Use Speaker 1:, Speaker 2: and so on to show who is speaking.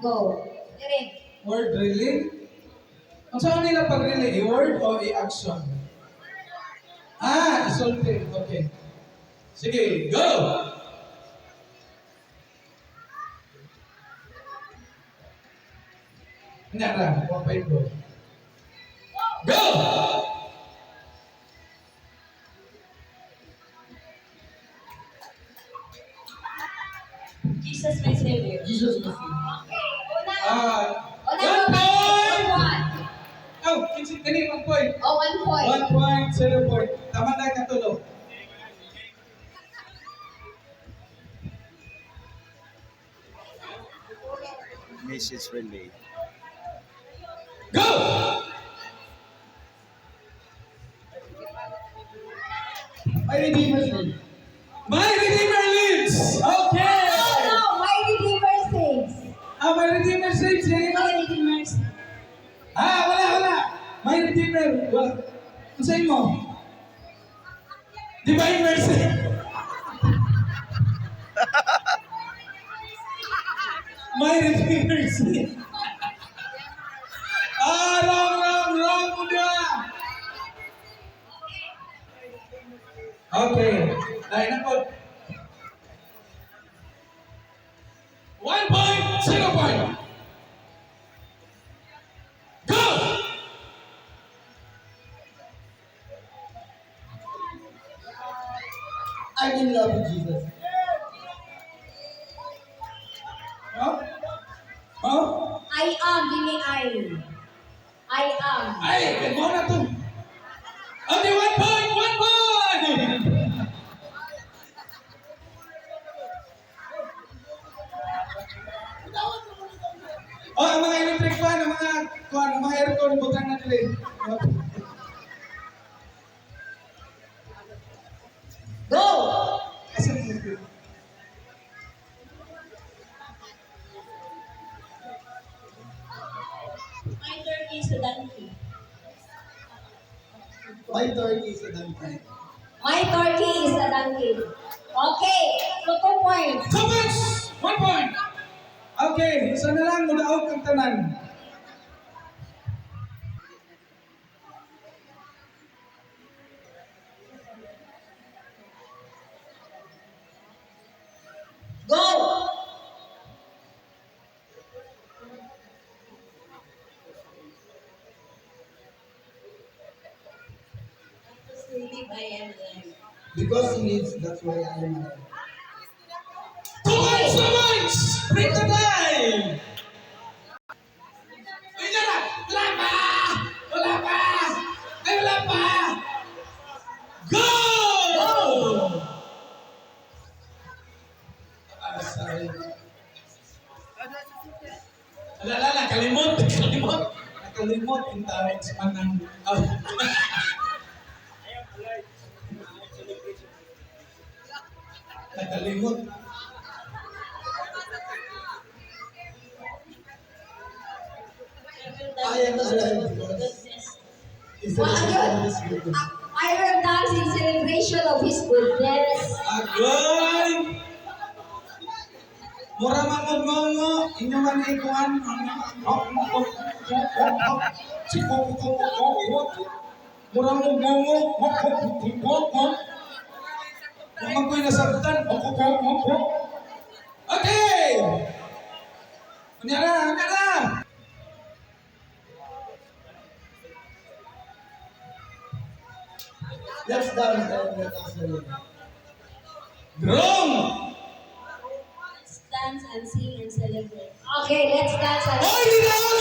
Speaker 1: Go. Dire.
Speaker 2: Word relay? Ang saan nila pag-relay? I-word o i-action? Ah, isulti. Okay. Sige, go! Hindi na, 1.5 go. Go!
Speaker 3: Jesus my Savior.
Speaker 4: Jesus my Savior.
Speaker 1: Okay. Una.
Speaker 2: Ah,
Speaker 1: Una.
Speaker 2: one point!
Speaker 1: One.
Speaker 2: Oh, kinsi, kani, 1 point.
Speaker 1: Oh, 1 point.
Speaker 2: 1 point, 0 point. Tama na katulo.
Speaker 5: Mrs. Relay.
Speaker 2: Go!
Speaker 4: My Redeemer lives.
Speaker 2: My Redeemer lives! Okay!
Speaker 1: No, no. My Redeemer saves.
Speaker 2: Ah, my Redeemer saves eh.
Speaker 3: My Redeemer saves.
Speaker 2: Ah, wala, wala. My Redeemer. Wala. Ang sa'yo mo? Divine Mercy. My Redeemer saves. Ah, wrong, wrong, wrong mo na. Okay. Dahil na po. 1 point, 0 point. Go!
Speaker 4: I'm in love with Jesus.
Speaker 2: Huh? Huh?
Speaker 1: I am. Dili I. I am.
Speaker 2: Ay, mo na to. Okay, 1 point, 1 point! Oh, ang mga electric fan, ang mga kuan, ang mga aircon, butang na dili.
Speaker 1: Go!
Speaker 2: Asa mo?
Speaker 3: My turkey is a donkey.
Speaker 4: My turkey is a donkey.
Speaker 1: My turkey is a donkey. Okay. So, 2 points.
Speaker 2: 2 points! 1 point! Okay, isa na lang, mudaog ang tanan.
Speaker 1: Go!
Speaker 3: Because he live, I am alive.
Speaker 4: Because he lives, that's why I am alive.
Speaker 2: 2 points, 2 points! Break the tie! Ay, wala! Wala pa! Wala pa! Ay, wala pa! Go! Ah, sorry. Wala, wala, nakalimot, nakalimot. Nakalimot in times man ang... Oh. Nakalimot.
Speaker 4: I am alive because
Speaker 3: Goodness.
Speaker 4: he's
Speaker 1: Well,
Speaker 4: a
Speaker 1: ayun. I will dance in celebration of His goodness.
Speaker 2: Agoy! Mura man mo ngongo, inyo man ikuan. Mura mo ngongo, Mura ko'y nasabtan. Okay! Unya na, unya na!
Speaker 4: Let's dance and let us celebrate.
Speaker 2: Wrong!
Speaker 3: Let's dance and sing and celebrate.
Speaker 1: Okay, let's dance.
Speaker 2: Oy, di na!